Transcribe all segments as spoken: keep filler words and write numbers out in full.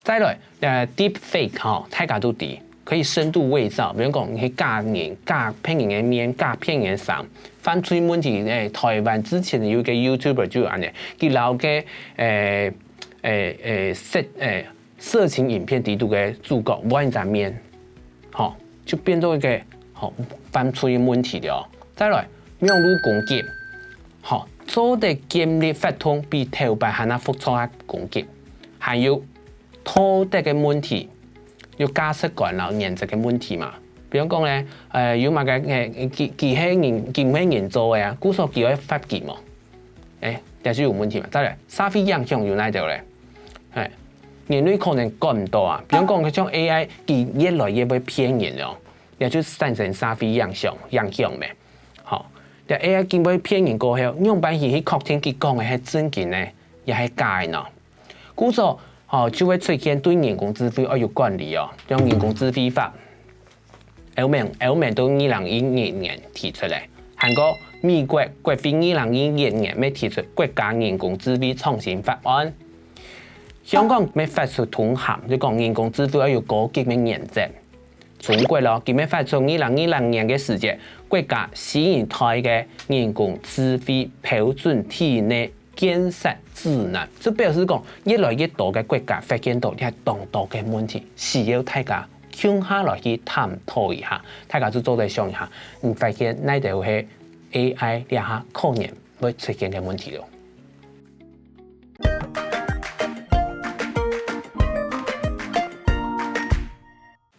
再來，呃，deepfake吼，大家都知，可以深度偽造，比如講你去假人、假騙人个面、假騙人个聲。犯罪問題，誒，台灣之前有一個YouTuber就有恁樣，佢摎个，誒誒誒色誒色情影片底肚个主角換一張面，吼，就變做一個吼犯罪个問題了。再來，網路攻擊，吼，做得建立活動比頭擺還較複雜个攻擊，還有道德个問題，有價值觀摎原則个問題嘛。比如講咧，呃，有麼个，誒，佢佢係人佢毋係人做个啊，故所佢愛罰佢無？誒，這就有問題嘛。再來，社會影響有哪兜咧？誒，人類可能管毋到啊。比如講，像AI，佢越來越會騙人哦，也就產生社會影響影響咩？好，這AI經過騙人過後，仰般去去確定佢講个係正經呢，也係假个呢？故所，吼，就會出現對人工智慧愛有管理哦，像人工智慧法。歐盟歐盟都二零一一年提出來，還過美國國會二零一一年乜提出國家人工智慧創新法案。香港乜發出通函，就講人工智慧愛有高級个原則。中國咯，佢乜發出二零二零年个時節，國家新一代个人工智慧標準體系建設指南，就表示講，越來越多个國家發現到這當多个問題，需要大家共下來去探討一下。大家就做得想一下，你發現哪兜係AI這下可能會出現个問題咯？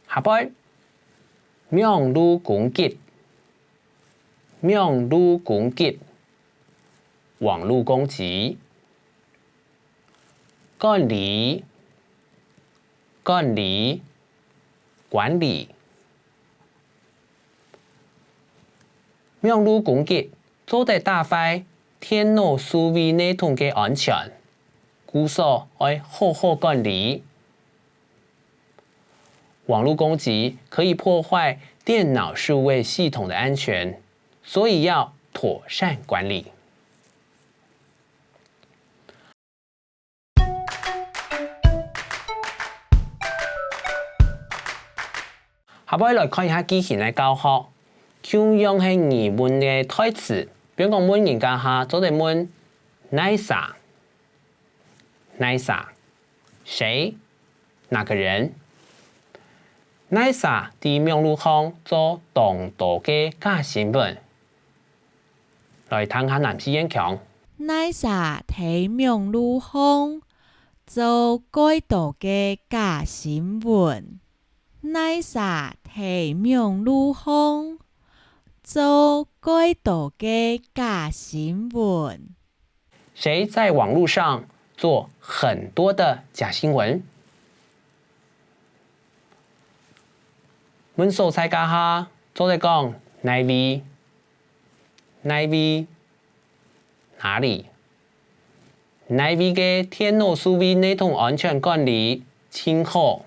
下背，網路攻擊，網路攻擊，網路攻擊，管理，管理，管理。網路攻擊做得打壞電腦數位系統个安全，故所愛好好管理。 網路攻擊可以破壞電腦數位系統的安全，所以要妥善管理。下背來看一下句型个教學，共樣係疑問个代詞，比如講問人家下，做得問哪儕？ 哪儕？誰？哪個人？哪儕在網路項做當多个假新聞？來聽下南四縣腔。哪儕在網路項做蓋多个假新聞？哪儕在網路項做蓋多个假新聞？ 誰在網路上做很多的假新聞？問所在該下，做得講哪位？哪位？哪裡？哪位个電腦數位系統安全管理盡好？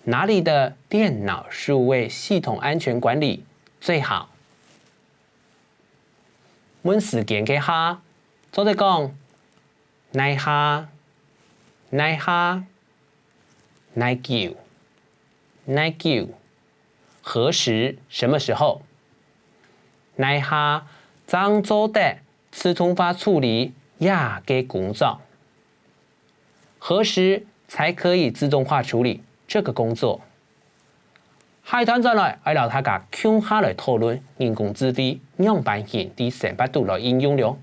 哪裡的電腦數位系統安全管理最好？ 問時間該下，做得講哪下？哪下？哪久？哪久？何時？什麼時候？哪下正做得自動化處理這个工作？ 何時才可以自動化處理這個工作？下一段轉來，愛摎大家共下來討論人工智慧仰般形在生活肚來應用了。